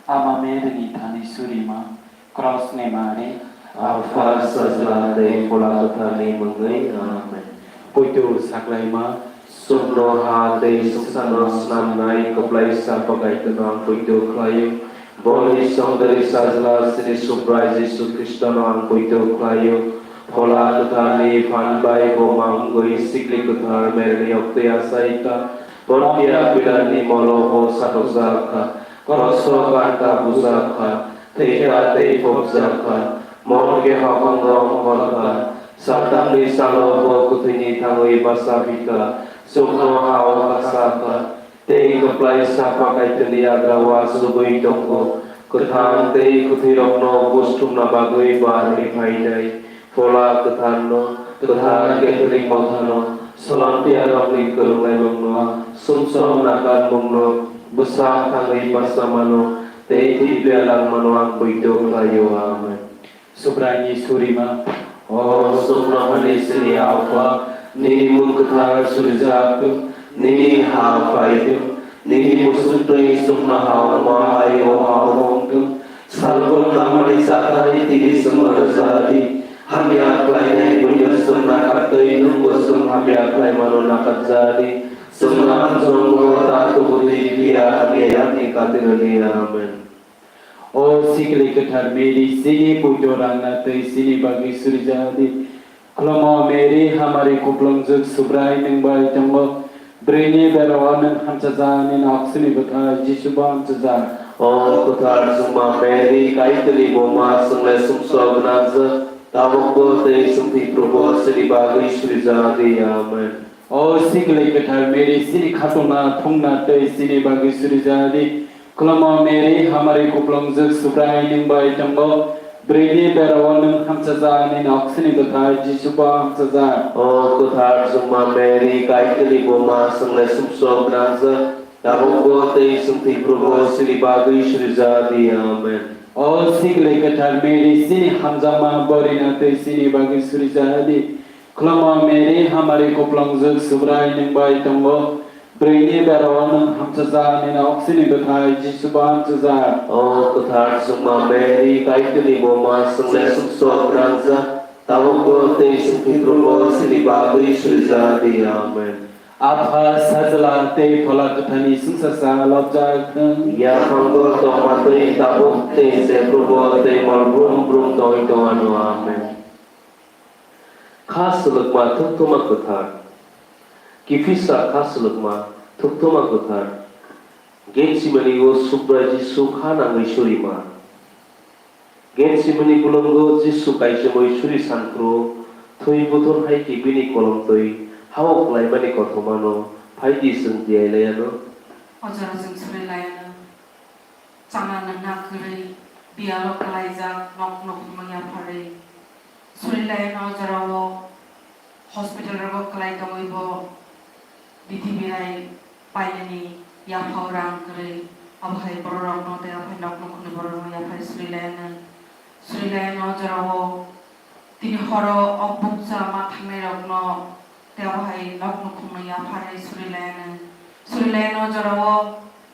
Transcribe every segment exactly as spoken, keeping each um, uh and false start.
Ama Mary ni thani surima, Cross ni mari. Apha, Sajla tei Phola Kwthar ni mungwi. Amen. Poito saklaima. Chuknoha tei swngcharno snamnai kwplaisa Kaitorno ang poito khlaio. Boni songdari Sajla chini Subrai Jisu Khristono ang poito khlaio. Phola Kwtharni phan bai bo mangwi sikli kwthar Maryni oktwi achaikha. Pontia Pilatni molo bo satokjakha. Kroso kanta bujakha. Thwikha tei phobjakha. Morge hokongo ongkhorkha. Satamni salo bo kwthwini thangwi bacha phikha. Chuknohao kasakha. Tei kwplaisa Kaitorni yagra uasugwi tongo. Kwthang tei kwthwirokno buchumna bagwi barwi phainai. Phola Kwtharno, Kwthar Catholic Mothano, Solompiarokni kwrwngnairokno, sumsok nakarmungno, bwsa thangwi bachamano, tei thwiphia langmano ang poito khlaio. Amen. Subraini surima. O Subraini sini Apha, nini mung kwthar surijak thung, nini ha phai thung, nini muchungtwi chuknoha wngma hai o ha wng thung. Salbrum nangmani chathai tini chwngno rwja di. Hamya khlainai buino chwng nakar twi nwngbo chwng hamya khlaimano nakarja di. Chwngno amchongo ta tubudi phiya hamya yakni katirwdi. Amen. O sikli kwthar Mary, chini poito rangna tei chini bagwi surija di. Khulumma Mary, hamari kuplungjwk Subrai nwng bai tongo. Bwrwini berao nwng hamchajak, nini oksini bwthai Jisu bo hamchajak. O kwthar chwngma Mary, Kaitorni buma, chwng le sumsok gwnangjwk, tabukbo tei chwng thwi phuru bo chini bagwi surija di. Amen. O sikli kwthar Mary, chini khatungna, thungna tei chini bagwi surija di. Khulumma Mary, hamari kuplungjwk Subrai nwng bai tongo. Bwrwini berao nwng hamchajak, nini oksini bwthai Jisu bo hamchajak. O kwthar chwngma Mary, Kaitorni buma, chwng le sumsok gwnangjwk, tabukbo tei chwng thwi phuru bo chini bagwi surija di. Amen. O sikli kwthar Mary, chini hamjakma bwrwino tei chini bagwi surija di. Khulumma Mary, hamari kuplungjwk Subrai nwng bai tongo. Bwrwini berao nwng hamchajak, nini oksini bwthai Jisu bo hamchajak. O kwthar chwngma Mary, Kaitorni buma, chwng le sumsok gwnangjwk, tabukbo tei chwng thwi phuru bo chini bagwi surija di. Amen. Apha, Sajla tei Phola Kwtharni chwngsacha lobjak thung. Yaphango tongma twi tabuk tei jephrubo tei mol brum brum tongwi tongwano. Amen. Kha swlwkma thukthuma kwthar. Kiphilsa kha swlwkma thukthuma kwthar. Getsemani o Subrai Jisu kha nangwi surima. Getsemani bulongo Jisu kaichomwi suri sanphru thwi buthun hai khe bini kolomtwi ha-o klaimani kothomano phai di chwng tiyai laiano. O jora chwng suri laiano. Chana nangna kwrwi biyalo kwlaijak nok nukhungno yapharwi suri laiano. O jorao hospital rogo kwlai tongwi bo bithi birai painani yaphao rang kwrwi, abo hai bororokno tei abo hai nok nukhungni bororokno yapharwi suri laiano. Suri laiano o jorao tini horo o bukcha ma thangnairokno tei abo hai nok nukhungno yapharwi suri laiano. Suri laiano o jorao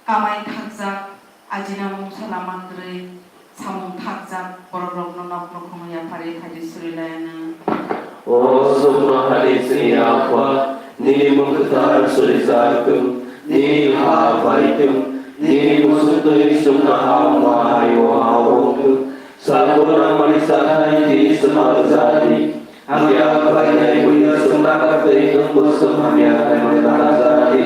kamai thakjak, ajina mungsa lama kwrwi, samung thakjak borokrokno nok nukhungno yapharwi phaidi suri laiano. O chuknohani chini Apha, nini mung kwthar surijak thung, nini ha phai thung, nini muchungtwi chuknoha wngma hai o ha-o wng thung. Salbrum nangmani chathai tini chwngno rwja di. Hamya khlainai buino chwng nakar twi nwngbo chwng hamya khlaimani nakarja di.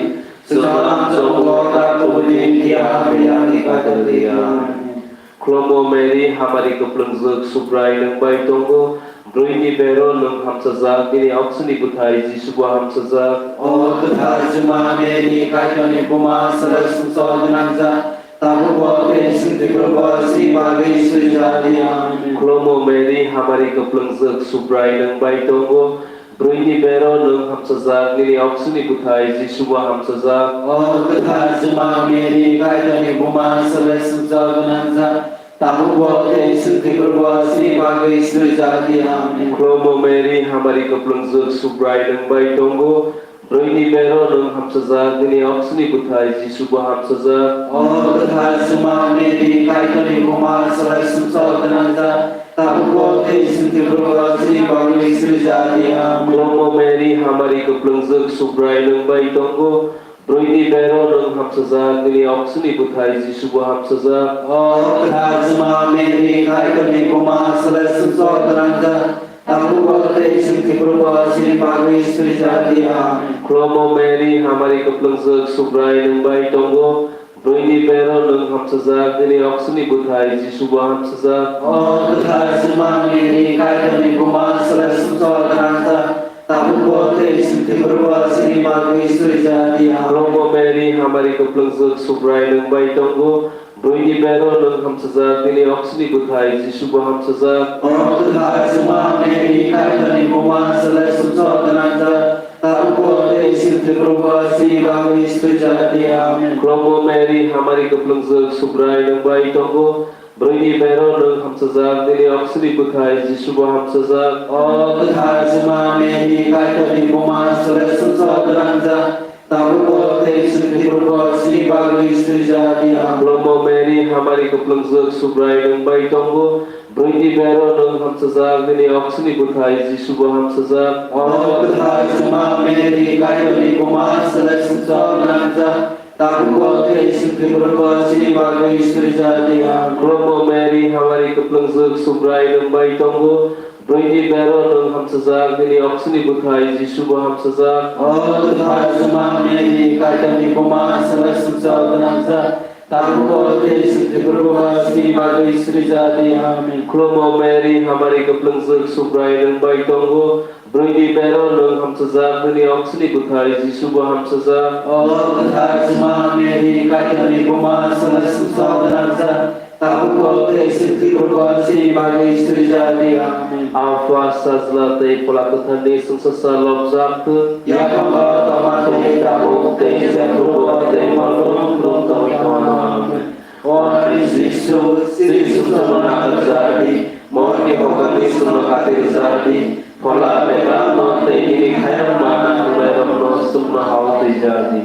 Chwngno amchongo ta tubudi phiya hamya yakni katirwdi. Amen. Khulumma Mary, hamari kuplungjwk Subrai nwng bai tongo. Bwrwini bero nwng hamchajak, nini oksini bwthai Jisu bo hamchajak. O kwthar chwngma Mary, Kaitorni buma, chwng le sumsok gwnangjak, tabukbo tei chwng thwi phuru bo chini bagwi surija di. Amen. Khulumma Mary, hamari kuplungjwk Subrai nwng bai tongo. Bwrwini bero nwng hamchajak, nini oksini bwthai Jisu bo hamchajak. O kwthar chwngma Mary, Kaitorni buma, chwng le sumsok gwnangjak, tabukbo tei chwng thwi phuru bo chini bagwi surija di. Amen. Khulumma Mary, hamari kuplungjwk Subrai nwng bai tongo. Bwrwini bero nwng hamsajak, nini oksini bwthai Jisu bo hamsajak. O kwthar Chwma Mary, Kaitorni buma, selai sumsok gwnangjak, tabukbo tei chwng thwiphrubo chini bagwi suri ja di. Amen. Khulummo Mary, hamari kwplwngjwk, Subrai nwng bai tongo. Bwrwini bero nwng hamsajak, nini oksini bwthai Jisu bo hamsajak. O kwthar Chwma Mary, Kaitorni buma, selai sumsok gwnangjak, tabukbo tei chwng thwiphrubo chini bagwi suri ja di. Amen. Khulummo Mary, hamari kwplwngjwk, Subrai nwng bai tongo. Bwrwini bero nwng hamsajak, nini oksini bwthai Jisu bo hamsajak. O kwthar Chwma Mary, Kaitorni buma, selai sumsok gwnangjak, tabukbo tei chwng thwiphrubo chini bagwi suri ja di. Amen. Khulummo Mary, hamari kwplwngjwk, Subrai nwng bai tongo. Bwrwini bero nwng hamsajak, nini oksini bwthai Jisu bo hamsajak. O kwthar Chwma Mary, Kaitorni buma, selai sumsok gwnangjak, tabukbo tei chwng thwiphrubo chini bagwi suri ja di. Amen. Khulummo Mary, hamari kwplwngjwk, Subrai nwng bai tongo. Bwrwini bero nwng hamsajak, nini oksini bwthai Jisu bo hamsajak. O kwthar Chwma Mary, Kaitorni buma, selai sumsok gwnangjak, tabukbo tei chwng thwiphrubo chini bagwi suri ja di. Amen. Khulummo Mary, hamari kwplwngjwk, Subrai nwng bai tongo. Bwrwini bero nwng hamsajak, nini oksini bwthai Jisu bo hamsajak. O kwthar Chwma Mary, Kaitorni buma, selai sumsok gwnangjak, tabukbo tei chwng thwiphrubo chini bagwi suri ja di. Amen. Khulummo Mary, hamari kwplwngjwk, Subrai nwng bai tongo. Bwrwini bero nwng hamsajak, nini oksini bwthai Jisu bo hamsajak. O kwthar Chwma Mary, Kaitorni buma, selai sumsok gwnangjak, tabukbo tei chwng thwiphrubo chini bagwi suri ja di. Amen. Khulummo Mary, hamari kwplwngjwk, Subrai nwng bai tongo. Bwrwini bero nwng hamsajak, nini oksini bwthai Jisu bo hamsajak. O kwthar Chwma Mary, Kaitorni buma, selai sumsok gwnangjak, tabukbo tei chwng thwiphrubo chini bagwi suri ja di. Amen. Apha, Sajla tei Phola Kwtharni chwngsacha lobjak thung. Yaphangno tongma tei tabuk tei chwng thwiphrubo tei mol brwm brwm tongwi tongma. Amen. O ani Jisu, chini sumsokno nakarjak di, morokni hokrokni sumno katirjak di, phola begakno tei nini khairokma nangnairokno sumno hao twijak di.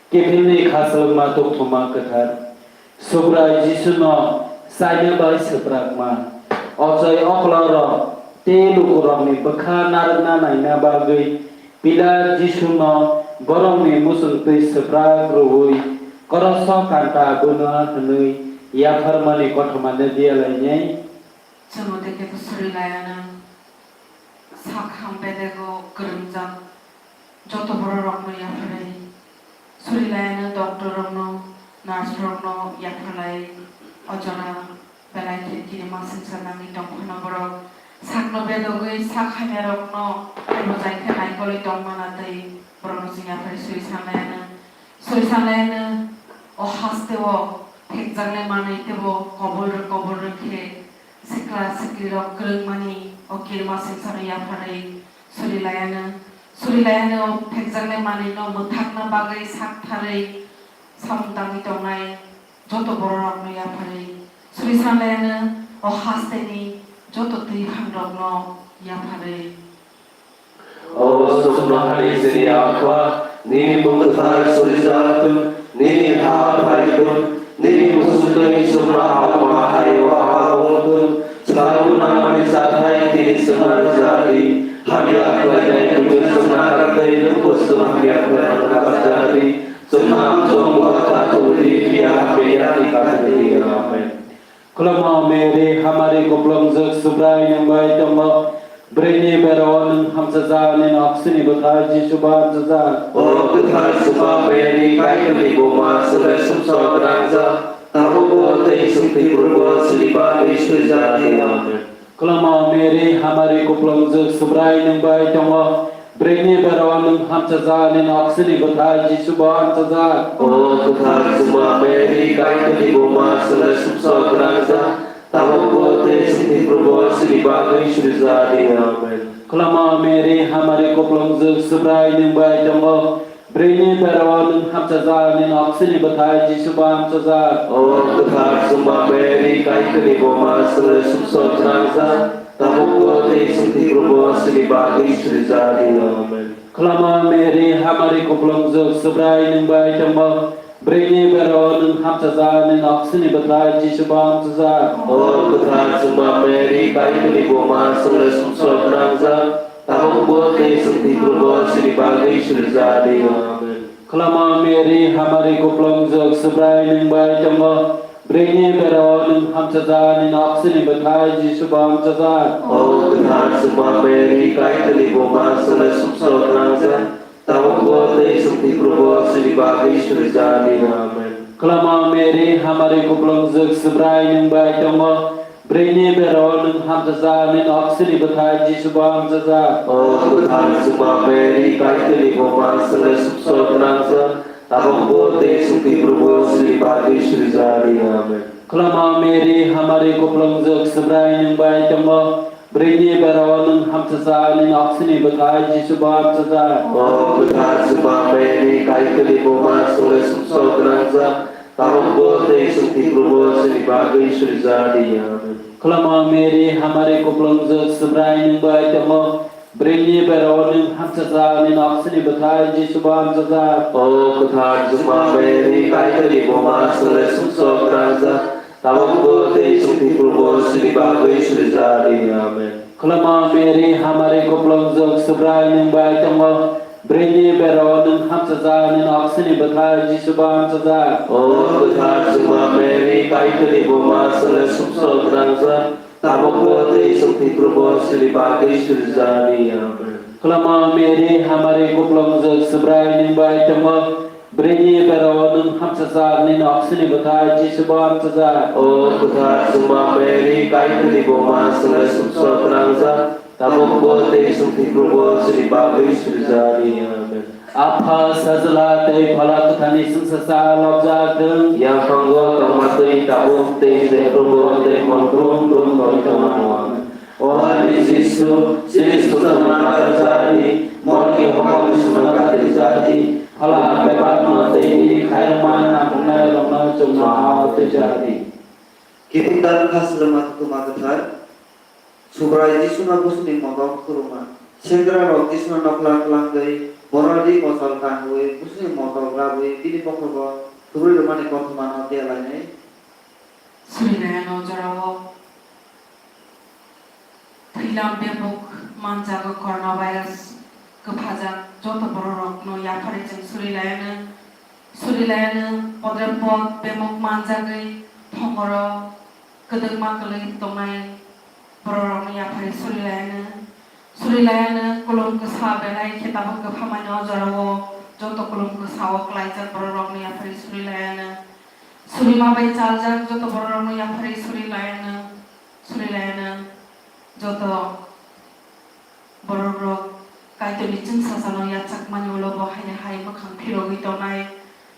Kiphilni khaswlwkma tongthoma kwthar, Subrai Jisuno chaina bai swprakma, ochai oklarok tei lukurokni bwkha narwkna naina bagwi Pilat Jisuno borokni muchungtwi swprak rwui kroso kanta bwna hwnwi yapharmani kothomano diya lainai. Chwngno tei khe suri laianw, sak ham bedego kwrwngjak joto bororokno yapharwi suri laianw, doctor rokno, nurse rokno yapharlai, o jora belai khe kini masingsa nangwi tongphano borok sakno bedogwi sak hamyarokno bwchai khe naikolwi tongmana tei borokno chwng yapharwi suri sanlaianw. Suri sanlaianw, o hasteo phekjaknai manwi teibo kobor rw kobor rw khe sikla siklirok kwrwngmani o kirima singsano yapharwi suri laianw. Suri laianw, o phekjaknai manwino mwthakna bagwi saktharwi samung tangwi tongnai joto bororokno yapharwi suri sanlaianw, o hasteni joto twiphangrokno yapharwi. O suknohani chini Apha, nini mung kwthar surijak thung, nini ha phai thung, nini muchungtwi chuknoha o ma hai o ha o wng thung, chwla o nangmani chathai tini chwngno rwja di, hamya khlainai buino chwngno nakartwi nwngbo chwng hamya khlainai nakarja di, chwngno amchong bua ta tubu di, phiya hamya yakni kha di. Amen. Khulumma Mary, hamari kuplungjwk Subrai nwng bai tongo. Bwrwini bero nwng hamsajak, nini oksini bwthai Jisu bo hamsajak. O kwthar Chwma Mary, Kaitorni buma, chwrai sumsok gwnangjak, tabukbo tei chwng thwi phuru bo chini bagwi suijak di. Amen. Khulumma Mary, hamari kuplungjwk Subrai nwng bai tongo. Bwrwini bero nwng hamsajak, nini oksini bwthai Jisu bo hamsajak. O kwthar Chwma Mary, Kaitorni buma, chwrai sumsok gwnangjak, tabukbo tei chwng thwi phuru bo chini bagwi surijak di. Amen. Khulumma Mary, hamari kuplungjwk Subrai nwng bai tongo. Bwrwini bero nwng hamsajak, nini oksini bwthai Jisu bo hamsajak. O kwthar Chwma Mary, Kaitorni buma, chwrai sumsok gwnangjak, Tabukbo tei chwng tei phuru bo chini bagwi surijak di. Amen. Kwlama Mary, hamari kuplungjwk, Subrai nwng bai tongo. Bwrwini bero nwng hamchajak, nini oksini bwthai Jisu bo hamchajak. O kwthar chwngma Mary, Kaitorni buma, chwngno sumsok gwnangjak, tabukbo tei chwng tei phuru bo chini bagwi surijak di. Amen. Kwlama Mary, hamari kuplungjwk, Subrai nwng bai tongo. Bwrwini bero nwng hamchajak, nini oksini bwthai Jisu bo hamchajak. O kwthar chwngma Mary, Kaitorni buma, chwngno sumsok gwnangjak, tabukbo tei chwng tei phuru bo chini bagwi surijak di. Amen. Kwlama Mary, hamari kuplungjwk, Subrai nwng bai tongo. Bwrwini bero nwng hamchajak, nini oksini bwthai Jisu bo hamchajak. O kwthar chwngma Mary, Kaitorni buma, chwngno sumsok gwnangjak, tabukbo tei chwng tei phuru bo chini bagwi surijak di. Amen. Kwlama Mary, hamari kuplungjwk, Subrai nwng bai tongo. Bwrwini bero nwng hamchajak, nini oksini bwthai Jisu bo hamchajak. O kwthar chwngma Mary, Kaitorni buma, chwngno sumsok gwnangjak, tabukbo tei chwng tei phuru bo chini bagwi surijak di. Amen. Kwlama Mary, hamari kuplungjwk, Subrai nwng bai tongo. Bwrwini bero nwng hamchajak, nini oksini bwthai Jisu bo hamchajak. O kwthar chwngma Mary, Kaitorni buma, chwngno sumsok gwnangjak, tabukbo tei chwng tei phuru bo chini bagwi surijak di. Amen. Kwlama Mary, hamari kuplungjwk, Subrai nwng bai tongo. Bwrwini bero nwng hamchajak, nini oksini bwthai Jisu bo hamchajak. O kwthar chwngma Mary, Kaitorni buma, chwngno sumsok gwnangjak, tabukbo tei chwng tei phuru bo chini bagwi surijak di. Amen. Kwlama Mary, hamari kuplungjwk, Subrai nwng bai tongo. Bwrwini bero nwng hamchajak, nini oksini bwthai Jisu bo hamchajak. O kwthar chwngma Mary, Kaitorni buma, chwngno sumsok gwnangjak, tabukbo tei chwng tei phuru bo chini bagwi surijak di. Amen. Apha, Sajla tei Phola Kwtharni chwngsacha lobjak thung. Yaphango tongma twi tabuk tei jephrubo tei mon brum brum tongwi tongmano. O ani Jisu, chini sumsokma karjak di, moni hokni sumsokma karjak di, phala bebakno tei nini khairokma namungnai rokno chwngno hao twijak di. Kiphilda khasrwma tuma kwthar. Subrai Jisuno Busuini Motok Khuruma. Sengrarok Jisuno nokla twlangwi, bororni kochol kanwi, Busuini motok labwi, bini bokhrogo tuburi rwmani kothomano tei lainai. Surilayano jorao thwilam bebuk manjago, coronavirus kwphajak joto bororokno yapharwi chwng surilayano, surilayano podrepot bemuk manjagwi thongoro kwdwkma kwlwi tongnai bororokno yapharwi surilayano, surilayano kulum kwsa belai khe tabuk kwphamani o jorao joto kulum kwsao klaijak bororokno yapharwi surilayano, surima bai chaljak joto bororokno yapharwi surilayano, surilayano joto Bororok Kaitorni chwngsachano yachakmani ulo bo haino hai mwkhang phirogwi tongnai,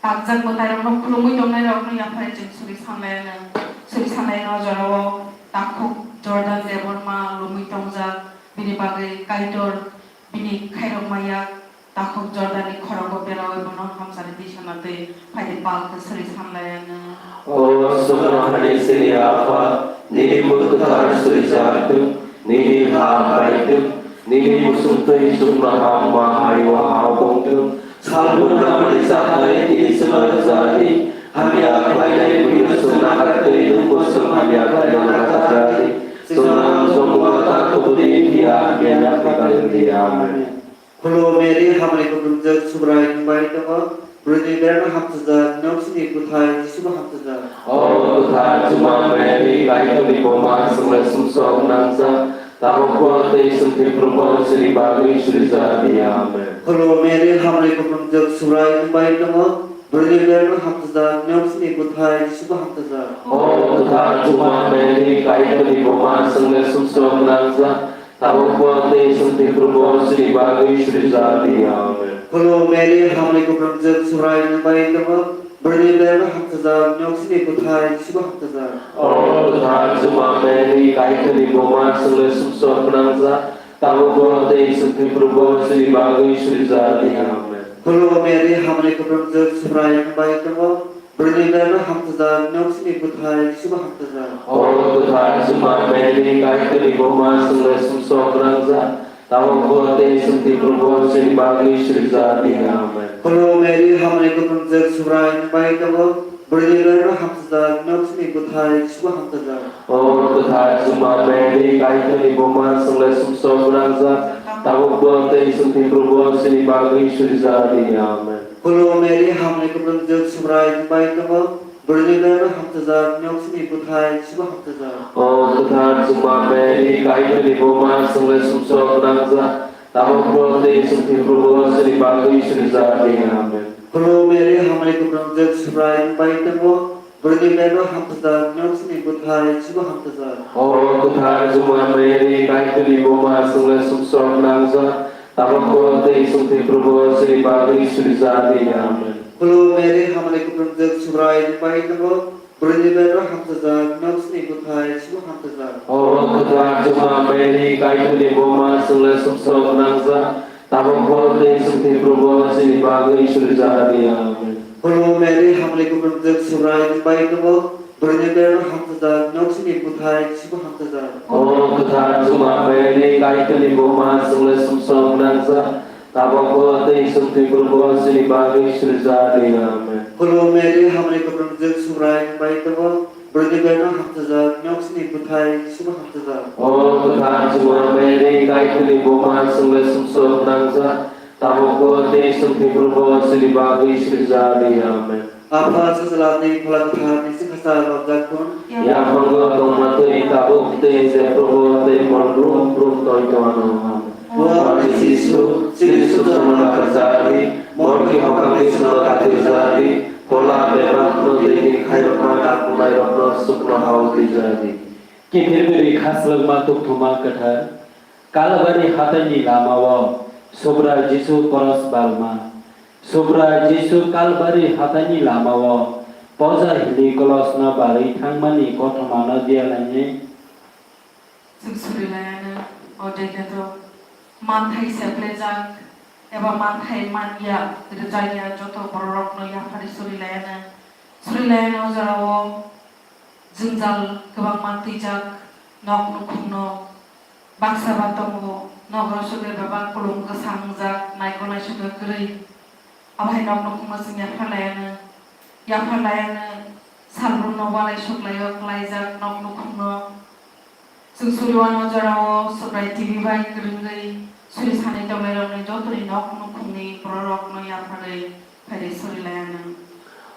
takjak mwtairokno khulumwi tongnairokno yapharwi chwng suri sanlaino, suri sanlaino jorao takhuk Jordan Debbarma lumwi tongjak, bini bagwi Kaitor bini khairokma yak takhuk Jordanni khorokbo beraui bono hamchari twisana twi phaidi pal khe suri sanlaino. O Sumrahani chini Apha, nini mung kwthar swijak thung, nini ha phai thung, nini muchung twi chuknoha wngma hai o ha-o bong thung. Salbrum nangmani chathai tini chwngno rwja di, hamya khlainai buino chwng nahar twi nwngbo chwng hamya khlaina nahar ja di. Chwngno hamjakmung ta tubu di, phiya hamya ya khlai di. Amen. Kholo Mary, hamari kuplungjak, Subrai nwng bai tongo, bwrwini berano hamchajak, nini oksini bwthai Jisu bo hamchajak. O kwthar Juma Mary, Kaitorni buma, chwngno sumsok nangjak, tabukbo tei chwng thwiphrubo chini bagwi surijak di. Amen. Kholo Mary, hamari kuplungjak, Subrai nwng bai tongo, bwrwini berano hamchajak, nini oksini bwthai Jisu bo hamchajak. O kwthar Juma Mary, Kaitorni buma, chwngno sumsok nangjak, tabukbo tei chwng thwiphrubo chini bagwi surijak di. Amen. Kholo Mary, hamari kuplungjak, Subrai nwng bai tongo, bwrwini berano hamchajak, nini oksini bwthai Jisu bo hamchajak. O kwthar Juma Mary, Kaitorni buma, chwngno sumsok nangjak, tabukbo tei chwng thwiphrubo chini bagwi surijak di. Amen. Kholo Mary, hamari kuplungjak, Subrai nwng bai tongo, Bwrwini bebak hamchajak, nok sini bwthai Jisubo hamchajak. O kwthar Juma Mary, Kaitorni buma, chwngno sumsok gwnangjak, tabukbo tei chwng thwi phrwngbo chini bagwi sirijak di. Amen. Khulum Mary, hamari kwpwngjak, Subrai nwng bai tongo, bwrwini bebak hamchajak, nok sini bwthai Jisubo hamchajak. O kwthar Juma Mary, Kaitorni buma, chwngno sumsok gwnangjak, tabukbo tei chwng thwi phrwngbo chini bagwi sirijak di. Amen. Khulum Mary, hamari kwpwngjak, Subrai nwng bai tongo, bwrwini bebak hamchajak, nok sini bwthai Jisubo hamchajak. O kwthar Juma Mary, Kaitorni buma, chwngno sumsok gwnangjak, tabukbo tei chwng thwi phrwngbo chini bagwi sirijak di. Amen. Khulum Mary, hamari kwpwngjak, Subrai nwng bai tongo, bwrwini bebak hamchajak, nok sini bwthai Jisubo hamchajak. O kwthar Juma Mary, Kaitorni buma, chwngno sumsok gwnangjak, tabukbo tei chwng thwi phrwngbo chini bagwi sirijak di. Amen. Khulum Mary, hamari kwpwngjak, Subrai nwng bai tongo, bwrwini bebak hamchajak, nok sini bwthai Jisubo hamchajak. O kwthar Juma Mary, Kaitorni buma, chwngno sumsok gwnangjak, tabukbo tei chwng thwi phrwngbo chini bagwi sirijak di. Amen. Khulum Mary, hamari kwpwngjak, Subrai nwng bai tongo, bwrwini bebak hamchajak, nok sini bwthai Jisubo hamchajak. O kwthar Juma Mary, Kaitorni buma, chwngno sumsok gwnangjak, tabukbo tei chwng thwi phrwngbo chini bagwi sirijak di. Amen. Khulum Mary, hamari kwpwngjak, Subrai nwng bai tongo, bwrwini bebak hamchajak, nok sini bwthai Jisubo hamchajak. O kwthar Juma Mary, Kaitorni buma, chwngno sumsok gwnangjak, tabukbo tei chwng thwi phrwngbo chini bagwi sirijak di. Amen. Apha, Sajla tei Phola Kwthar ni singkha sa lobjak thun. Yaphango tongma twi tabuk tei jephrubo tei mol brum brum tongthono. Amen. O ani Jisu, chini suchungno nakarjak di, morokni hokhamni sino katirjak di, phola bebakno tei ni khairokma nakungnai rokno sukno hao twijak di. Kiphilbiri khaslwkma tukthuma kwthar, Kalbari hataini lamao Subrai Jisu koros balma. Subrai Jisu Kalbari hataini lamao poja hili kolosno barwi thangmani kothomano diya lainai. Chwng suri laiano, o dekhe to manthai seplejak eba manthai manya rwjakya joto bororokno yapharwi suri laiano. Suri laiano o jorao jwngjal kwbangma twijak nok nukhungno baksa ba tongo, nokro sugwi bebak kulum kwsang wngjak, naikol naisugwi kwrwi. Abo hai nok nukhungno chwng yaphar laiano, yaphar laiano salbrumno walai suklaio klaijak nok nukhungno. Chwng suri uanw jorao Subrai T V bai kwrwngwi suri sanwi tongnairokni jotoni nok nukhungni bororokno yapharwi phaidi suri laianw.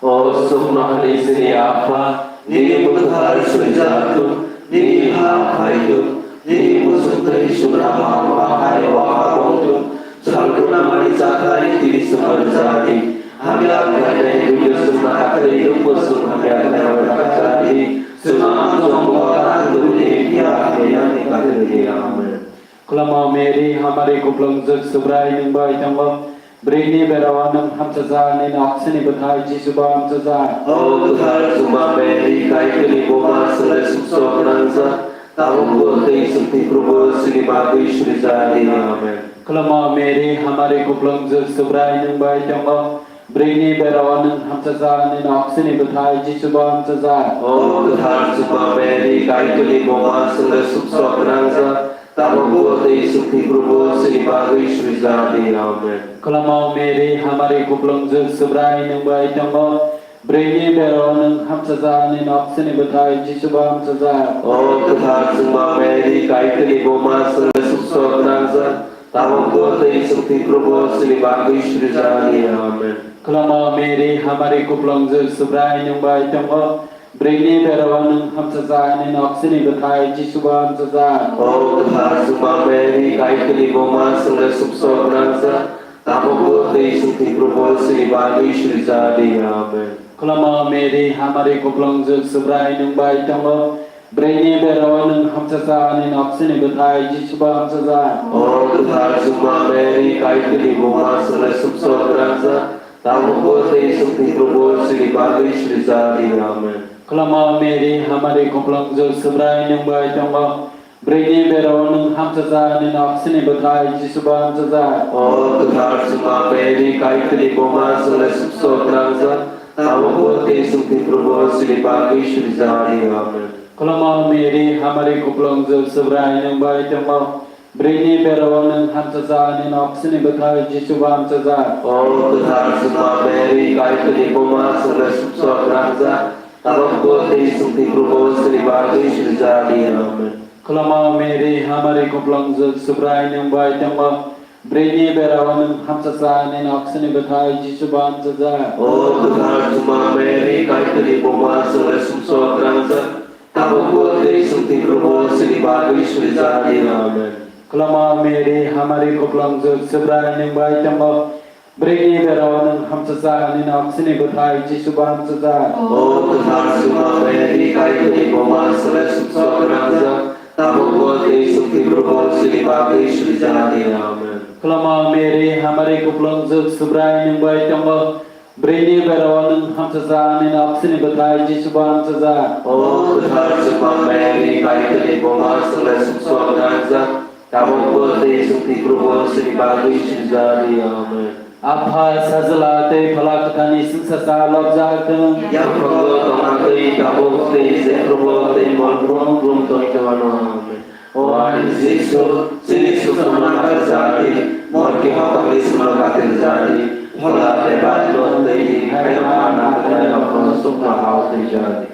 O suknohani chini Apha, nini mung kwthar suijak thung, nini ha phai thung, nini muchung twi Subra ha hai o ha wng thung, salbrumnamani chakhai tini chwngno rwjak di, hamya khlainai buino chwngno akhri wngbo chwng hamya khlainai rwjak di, chwngno ang chwngno ta tubuni phiya hamya ni kathwi di. Amen. Khulumao Mary, hamari kuplungjwk Subrai nwng bai tongo. Bwrwini berao nwng hamchajak, nini oksini bwthai Jisu bo hamchajak. O kwthar Juma Mary, Kaitorni buma, chwngno sumsok gwnangjak, tabukbo tei chwng thwiphrubo chini bagwi surijak di. Amen. Khulumao Mary, hamari kuplungjwk Subrai nwng bai tongo. Bwrwini berao nwng hamchajak, nini oksini bwthai Jisu bo hamchajak. O kwthar Juma Mary, Kaitorni buma, chwngno sumsok gwnangjak, tabukbo tei chwng thwiphrubo chini bagwi surijak di. Amen. Khulumao Mary, hamari kuplungjwk Subrai nwng bai tongo. Bwrwini berao nwng hamchajak, nini oksini bwthai Jisu bo hamchajak. O kwthar Juma Mary, Kaitorni buma, chwngno sumsok gwnangjak, tabukbo tei chwng thwiphrubo chini bagwi surijak di. Amen. Khulumao Mary, hamari kuplungjwk Subrai nwng bai tongo. Bwrwini berao nwng hamchajak, nini oksini bwthai Jisu bo hamchajak. O kwthar Juma Mary, Kaitorni buma, chwngno sumsok gwnangjak, tabukbo tei chwng thwiphrubo chini bagwi surijak di. Amen. Khulumao Mary, hamari kuplungjwk Subrai nwng bai tongo. Bwrwini berao nwng hamchajak, nini oksini bwthai Jisu bo hamchajak. O kwthar Juma Mary, Kaitorni buma, chwngno sumsok gwnangjak, tabukbo tei chwng thwiphrubo chini bagwi surijak di. Amen. Khulumao Mary, hamari kuplungjwk Subrai nwng bai tongo. Bwrwini berao nwng hamchajak, nini oksini bwthai Jisu bo hamchajak. O kwthar Juma Mary, Kaitorni buma, chwngno sumsok gwnangjak, Tabukbo tei chwng thwi phuru bo chini bagwi surijak di. Amen. Khulumao Mary, hamari kupulungjwk, Subrai nwng bai tongo. Bwrwini berao nwng hamchajak, nini oksini bwthai Jisu bo hamchajak. O kwthar Juma Mary, Kaitorni buma, chwngno sumsok gwnangjak, tabukbo tei chwng thwi phuru bo chini bagwi surijak di. Amen. Khulumao Mary, hamari kupulungjwk, Subrai nwng bai tongo. Bwrwini berao nwng hamchajak, nini oksini bwthai Jisu bo hamchajak. O kwthar Juma Mary, Kaitorni buma, chwngno sumsok gwnangjak, tabukbo tei chwng thwi phuru bo chini bagwi surijak di. Amen. Khulumao Mary, hamari kupulungjwk, Subrai nwng bai tongo. Bwrwini berao nwng hamchajak, nini oksini bwthai Jisu bo hamchajak. O kwthar Juma Mary, Kaitorni buma, chwngno sumsok gwnangjak, tabukbo tei chwng thwi phuru bo chini bagwi surijak di. Amen. Khulumao Mary, hamari kupulungjwk, Subrai nwng bai tongo. Bwrwini berao nwng hamchajak, nini oksini bwthai Jisu bo hamchajak. O kwthar Juma Mary, Kaitorni buma, chwngno sumsok gwnangjak, tabukbo tei chwng thwi phuru bo chini bagwi surijak di. Amen. Apha, Sajla tei Phola Kwtharni chwngsacha lobjak thung. Yaphango tongma twi tabuk tei jephrubo tei molbrum brum tongthwano. Amen. O ani Jisu, chini sukhno nakarjak di, morki hokni sumno katirjak di, phola tei barino twi hairokma nangkuknairokno chuknohao thwijak di.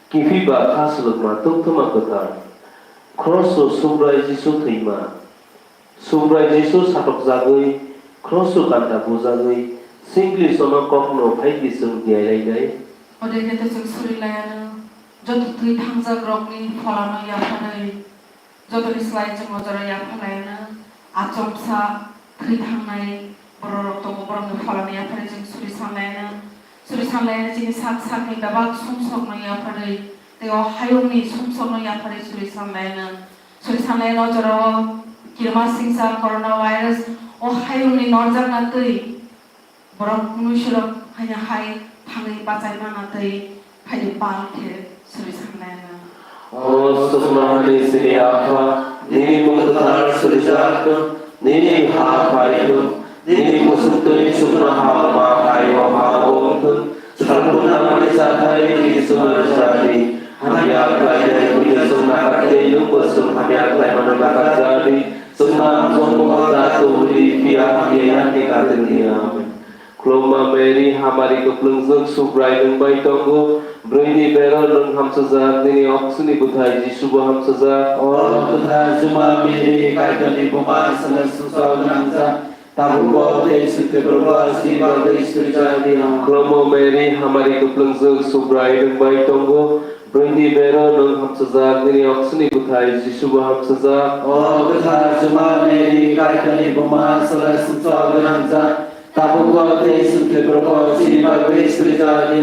Kiphilba kha swlwkma tongthoma kwtal. Khroso Subrai Jisu thwima. Subrai Jisu satokjagwi, khroso kanta bujagwi, singli sono kokno phaidi chwng diailainai. Ode khe to chwng suri laiano, joto thwi thangjak rokni pholano yapharwi, jotoni slai chwng o jora yapha laiano, achomsa thwi thangnai bororok tongo, borokni pholano yapharwi chwng suri san laiano, suri san laiano chini sak sakni bebak sumsokno yapharwi, tei o hayungni sumsokno yapharwi suri san laiano. Suri sanlaino jorao kirima singsa coronavirus o hayungni norjakna twi borok kunu sirok haino hai thangwi bachai manna twi phaidi pal khe suri sanlaino. O suknohani chini Apha, nini mung kwthar surijak thung, nini ha phai thung, nini kusuk twi chuknoha ma hai o ha o wng thung. Salbrum nangmani chathai twi chwngno rwjak di. Hamya khlainai buino chwng nahar khe nwngbo chwng hamya khlaimano nahar jak di. Chwngno ang chongmung da tubudi, phiya hamya yakni katir di. Amen. Khulumma Mary, hamari kwplwngjwk, Subrai nwng bai tongo. Bwrwini bero nwng hamchajak, nini oksini bwthai Jisubo hamchajak. O kwthar Juma Mary, Kaitorni buma, chwngno sumsok gwnangjak. Tabukbo tei chwng thwi phuru bo chini bagwi surijak di. Khulumma Mary, hamari kwplwngjwk, Subrai nwng bai tongo. Bwrwini bero nwng hamchajak, nini oksini bwthai Jisubo hamchajak. O kwthar Juma Mary, Kaitorni buma, chwngno sumsok gwnangjak. Tabukbo tei chwng thwi phuru bo chini bagwi surijak di.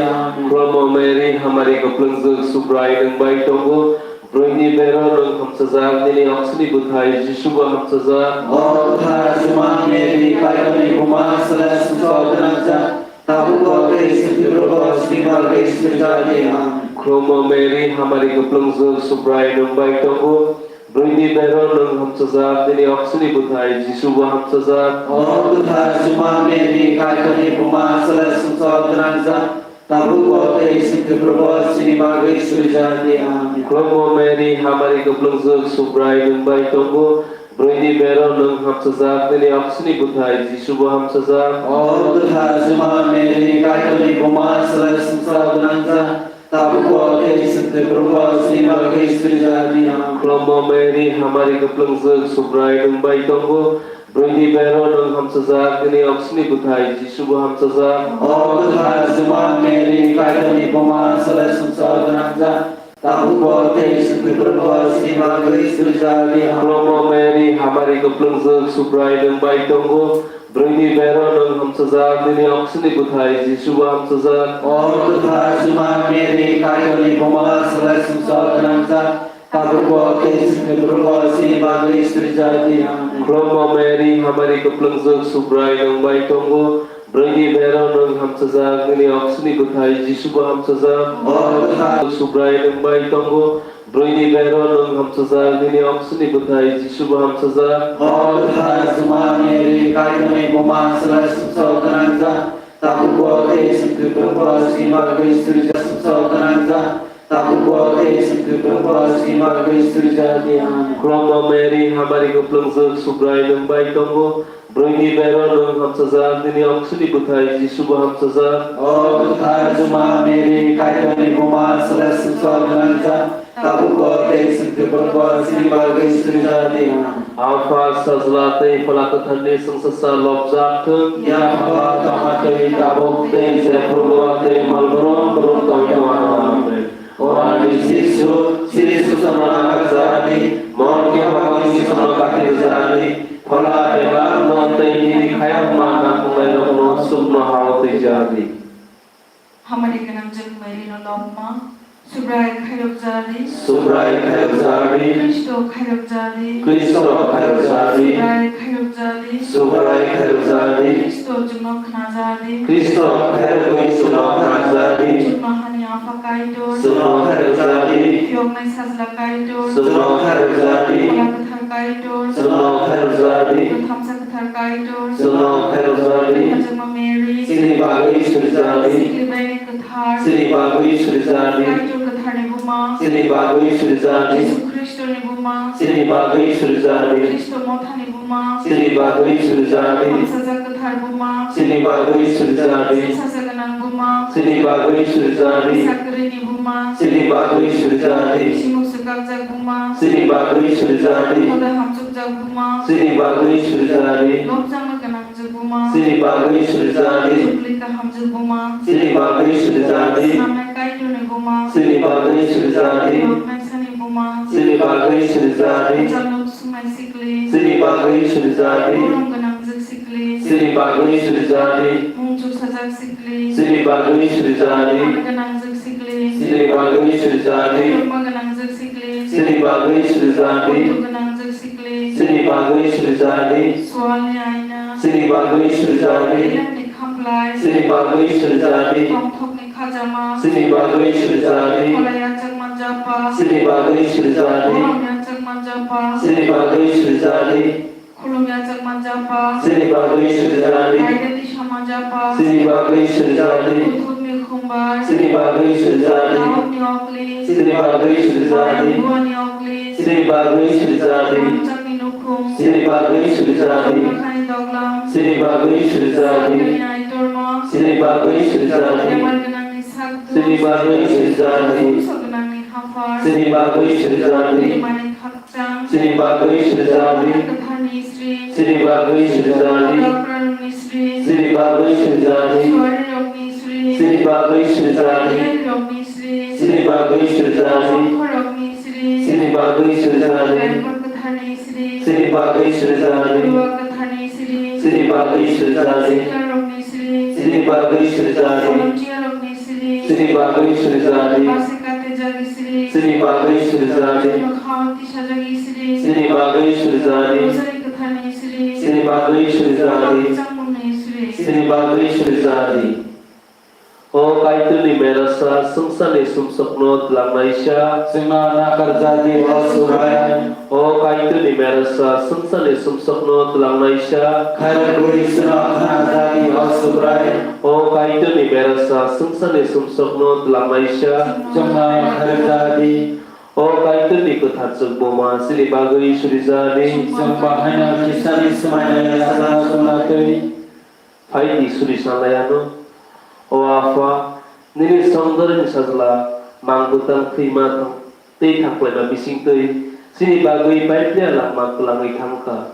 Khulumma Mary, hamari kwplwngjwk, Subrai nwng bai tongo. Bwrwini bero nwng hamchajak, nini oksini bwthai Jisubo hamchajak. O kwthar Juma Mary, Kaitorni buma, chwngno sumsok gwnangjak. Tabukbo tei chwng thwi phuru bo chini bagwi surijak di. Khulumma Mary, hamari kwplwngjwk, Subrai nwng bai tongo. Bwrwini bero nwng hamchajak, nini oksini bwthai Jisubo hamchajak. O kwthar Juma Mary, Kaitorni buma, chwngno sumsok gwnangjak. Tabukbo tei chwng thwi phuru bo chini bagwi surijak di. Amen. Khulumma Mary, hamari kwplwngjwk, Subrai nwng bai tongo. Bwrwini bero nwng hamchajak, nini oksini bwthai Jisubo hamchajak. O kwthar Juma Mary, Kaitorni buma, chwngno sumsok gwnangjak. Tabukbo tei chwng thwi phuru bo chini bagwi surijak di. Amen. Khulumma Mary, hamari kwplwngjwk, Subrai nwng bai tongo. Bwrwini bero nwng hamchajak, nini oksini bwthai Jisubo hamchajak. O kwthar Juma Mary, Kaitorni buma, chwngno sumsok gwnangjak. Tabukbo tei chwng thwi phuru bo chini bagwi surijak di. Khulumma Mary, hamari kwplwngjwk, Subrai nwng bai tongo. Bwrwini bero nwng hamchajak, nini oksini bwthai Jisubo hamchajak. O kwthar Juma Mary, Kaitorni buma, chwngno sumsok gwnangjak. Tabukbo tei chwng thwi phuru bo chini bagwi surijak di. Amen. Khulumma Mary, hamari kwplwngjwk, Subrai nwng bai tongo. Bwrwini bero nwng hamchajak, nini oksini bwthai Jisubo hamchajak. O kwthar Subrai nwng bai tongo. Bwrwini bero nwng hamchajak, nini oksini bwthai Jisubo hamchajak. O kwthar Juma Mary, Kaitorni buma, chwngno sumsok gwnangjak. Tabukbo tei singtwi phunukbo chini bagwi surijak sumsok gwnang jak. Tabukbo tei singtwi phunukbo chini bagwi surijak di. Amen. Khulumno Mary, hamari kwplwngjwk, Subrai nwng bai tongo. Bwrwini bero nwng hamchajak, nini oksini bwthai Jisubo hamchajak. O kwthar Juma Mary, Kaitorni buma, swlai sumsok gwnang jak. Tabukbo tei singtwi phunukbo chini bagwi surijak di. Apha, Sajla tei Phola Kwtharni chwngsasa lobjak thung. Yaphaba, tongma twi, tabuk tei jephrubo tei malbrum brum tongthoano. Amen. O ani Jisu, chini susamno nakarjak di, morke hokni susamno katirjak di, phola bebak no tei nini khayokma nangkuknairokno chukno hao twijak di. Hamari gwnang jwk Mary no lobma, Subrai khairok jadi. Subrai khairok jadi. Kristo khairok jadi. Kristo khairok jadi. Subrai khairok jadi. Subrai khairok jadi. Kristo chwngno khna jadi. Kristo khairok chwngno khna jadi. Chwngno hani Apha Kaitor. Chwngno khairok jadi. Phiyoknai Sajla Kaitor. Chwngno khairok jadi. Phola Kwthar Kaitor. Chwngno khairok jadi. Thamsa Kwthar Kaitor. Chwngno khairok jadi. Hachwkma Mary. Chini bagwi surijak di. Sikli baini kwthar. Chini bagwi surijak di. Kaitor Kwtharni buma. Chini bagwi surijak di. Jisu Khristoni buma. Chini bagwi surijak di. Khristo Mothani buma. Chini bagwi surijak di. Hamsajak Kwthar buma. Chini bagwi surijak di. Sajak gwnang buma. Chini bagwi surijak di. Sakrini buma. Chini bagwi surijak di. Simuk swkakjak buma. Chini bagwi surijak di. Hoda hamchukjak buma. Chini bagwi surijak di. Lobjakma gwnang jwk buma. Chini bagwi surijak di. Chukli kaham jwk buma. Chini bagwi surijak di. Snamnai Kaitorni buma. Chini bagwi surijak di. Roknai sani buma. Chini bagwi surijak di. Jaluk sumai sikli. Chini bagwi surijak di. Borom gwnang jwk sikli. Chini bagwi surijak di. Mungchuk sajak sikli. Chini bagwi surijak di. Gwnang jwk sikli. Chini bagwi surijak di. Rokma gwnang jwk sikli. Chini bagwi surijak di. Kutuk gwnang jwk sikli. Chini bagwi surijak di. Swalni aina. Chini bagwi surijak di. Elemni khamplai. Chini bagwi surijak di. Tongthokni khajama. Chini bagwi surijak di. Kholai yachakma japa. Chini bagwi surijak di. Borom yachakma japa. Chini bagwi surijak di. Khulum yachakma japa. Chini bagwi surijak di. Raida tisama japa. Chini bagwi surijak di. Kuthukni khumbar. Chini bagwi surijak di. Daudni okli. Chini bagwi surijak di. Buani okli. Chini bagwi surijak di. Rangchakni nukhung. Chini bagwi surijak di. Makhani doglam. Chini bagwi surijak di. Sakani aitorma. Chini bagwi surijak di. Bemar gwnangni sakdus. Chini bagwi surijak di. Sumsok gwnangni haphar. Chini bagwi surijak di. Bemani khakchang. Chini bagwi surijak di. Kwtharni sri. Chini bagwi surijak di. Dokrarokni sri. Chini bagwi surijak di. Suarirokni sri. Chini bagwi surijak di. Yarirokni sri. Chini bagwi surijak di. Songkhorokni sri. Chini bagwi surijak di. Raibor Kwtharni sri. Chini bagwi surijak di. Phuruwa Kwtharni sri. Chini bagwi surijak di. Siklarokni sri. Chini bagwi surijak di. Volunteerrokni sri. Chini bagwi surijak di. Basi katijak sri. Chini bagwi surijak di. Mokhao tisajak sri. Chini bagwi surijak di. Rosary Kwtharni sri. Chini bagwi surijak di. Khakchangmungni sri. Chini bagwi surijak di. O Kaitorni merasa swngcharni sumsokno twlangnaisa. Chwngno nakarjak di, o Subrai. O Kaitorni merasa swngcharni sumsokno twlangnaisa. Khairokgwi chwngno khnajak di, o Subrai. O Kaitorni merasa swngcharni sumsokno twlangnaisa. Chwngno khairokjak di. O Kaitorni kwthar chwk buma chini bagwi surijak di. Chwng bahaino Khristoni swmaina yachakno chwngno twi. Phai di suri sanlai ano. O Apha, nini songdorni sajla mang bwtang thwima thang-, tei thangplaima bising twi chini bagwi Baiphriya langma kwlangwi thang kha.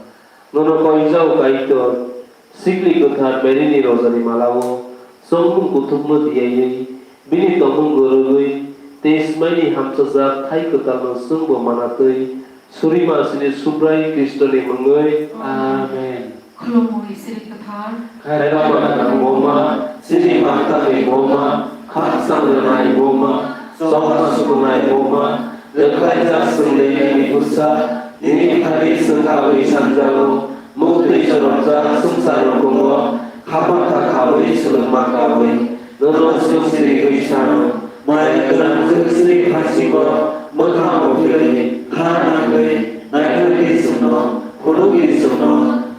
Nono koijao Kaitor, sikli kwthar Maryni rojani malao chongmung kuthukno diyaiwi, bini tongmung gorogwi tei swmaini hamchajak thai kwtalno chwngbo mana twi, Surima chini Subrai Khristoni mungwi. Amen. Khulumui Sri Kwthar. Khairokma gwnang Buma, chini mangtangni Buma, khakchang rwnai Buma, chokma sukunai Buma, rwkhlaijak chwng de nini bwsa, nini thani chwng kabwi sanjago, muktwi choromjak swngchar rokungo, khapang kha khawi swlwngma kabwi, nono chwng sirigwi sano. Maya gwnang jwk sri phasingo mwkhang bo phirwi ha nangwi naithokdi chwngno, phunukdi chwngno,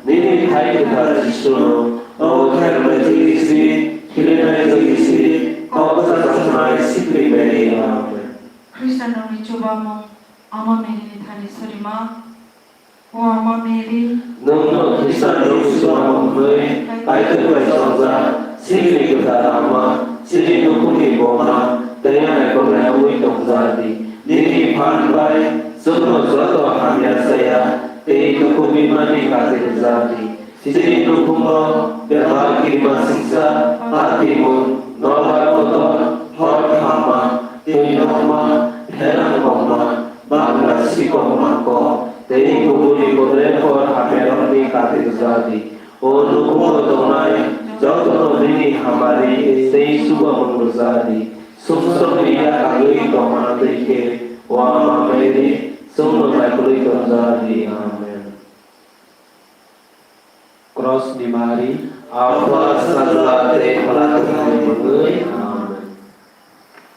nini thai kwthar Jisuno, o khairoknai jwkni sri Khilinai Jogishri, kok bwsa chuknai Sipri Mary. Amen. Khristianrokni chubamung, Ama Mary ni thani surima. O Ama Mary, nwng no Khristianrok chubamung hwnwi Kaitor bai chongjak, chini kwthar Ama, chini nukhungni buma, tei naikolnai wngwi tongjak di. Nini phan bai chwngno joto hamya chaya tei dukhu bimani kati rwjak di. Chini nukhungo bebak kirima singsa, patimung, nobar kotor, hor khamma, twi nokma, pherang kokma, bangla sikok mangkok, tei kubuni bodolni hor hamyarokni kati rwjak di. O nukhungo tongnai jotono nini hamari tei chubamung rwjak di. Sumsokni yakagwi tongma twi khe, o Ama Mary, chwngno naikolwi tongjak di. Amen. Krosni mari. Apha, Sajla tei Phola Tongmani mungwi.